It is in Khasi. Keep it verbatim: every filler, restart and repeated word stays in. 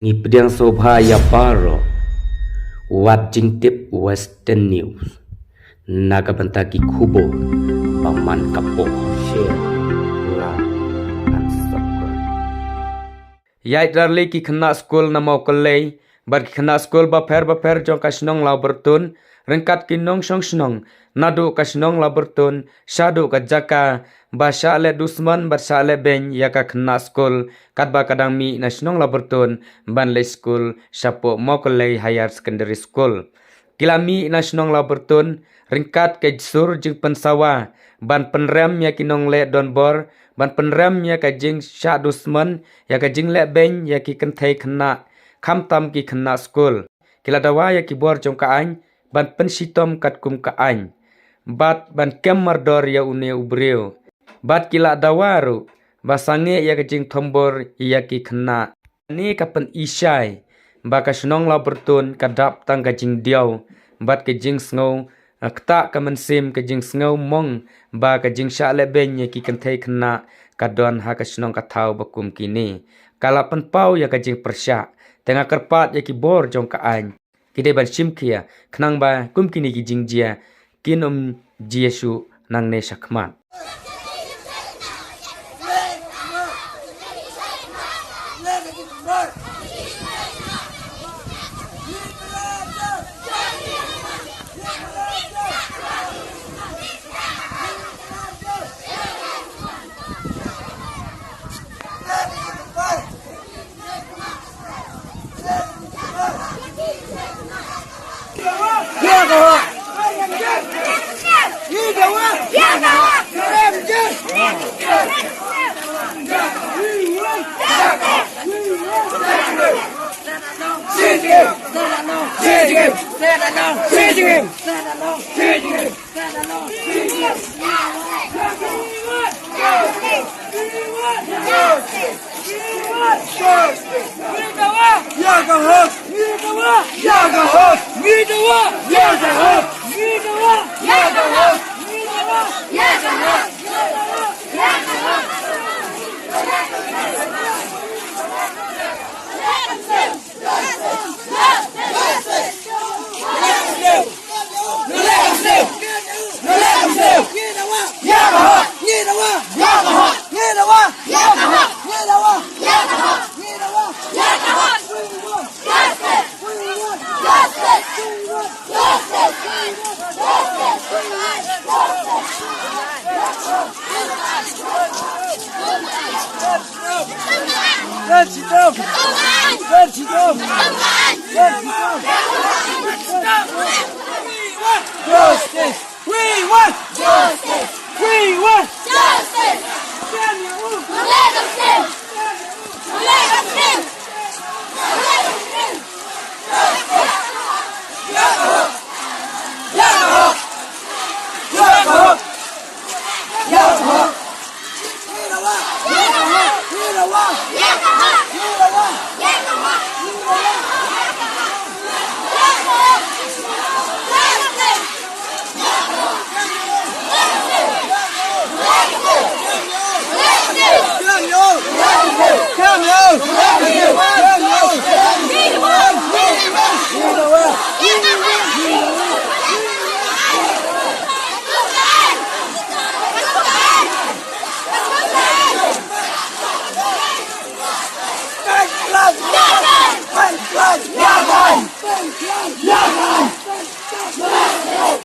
Ngi pdiang sngewbha ïa baroh. Wat jingtip Western News na ka bynta ki khubor ba man ka pop. Share, like and subscribe. Ïaid rally ki khynnah skul na Mawkalei bad ki khynnah skul bapher bapher jong ka shnong Lawbyrtun, ryngkat ki nongshong shnong naduh ka shnong Lawbyrtun shaduh ka jaka ba shah leh dusmon bad shah leh beiñ ïa ka khynnah skul katba ka dang mih na shnong Lawbyrtun ban leit skul shapoh Mawkalei Higher Secondary School. Ki la mih na shnong Lawbyrtun ryngkat ka sur jingpynsawa ban pynrem ïa ki nongleh donbor, ban pynrem ïa ka jingshah dusmon, ïa ka jingleh beiñ ïa ki kynthei khynnah, khamtam ki khynnah skul. Ki la dawa ïa ki bor jong ka aiñ ban pynshitom katkum ka aiñ bad ban kem mardor ïa une u briew. Bad ki la dawa ruh ba sangeh ïa ka jingthombor ïa ki khynnah. Kane ka pyni shai ba ka shnong Lawbyrtun ka dap tang ka jingdiaw bad ka jingsngew, eh, ktah ka mynsiem, ka jingsngew mong ba ka jingshah leh beiñ ïa ki kynthei khynnah ka don ha ka shnong ka thaw ba kum kine. Ka la pynpaw ïa ka jingpyrshah, te nga kyrpad ïa ki bor jong ka aiñ, ki dei ban shim khia khnang ba kum kine ki jingjia kin ym jia shuh nangne shakhmat.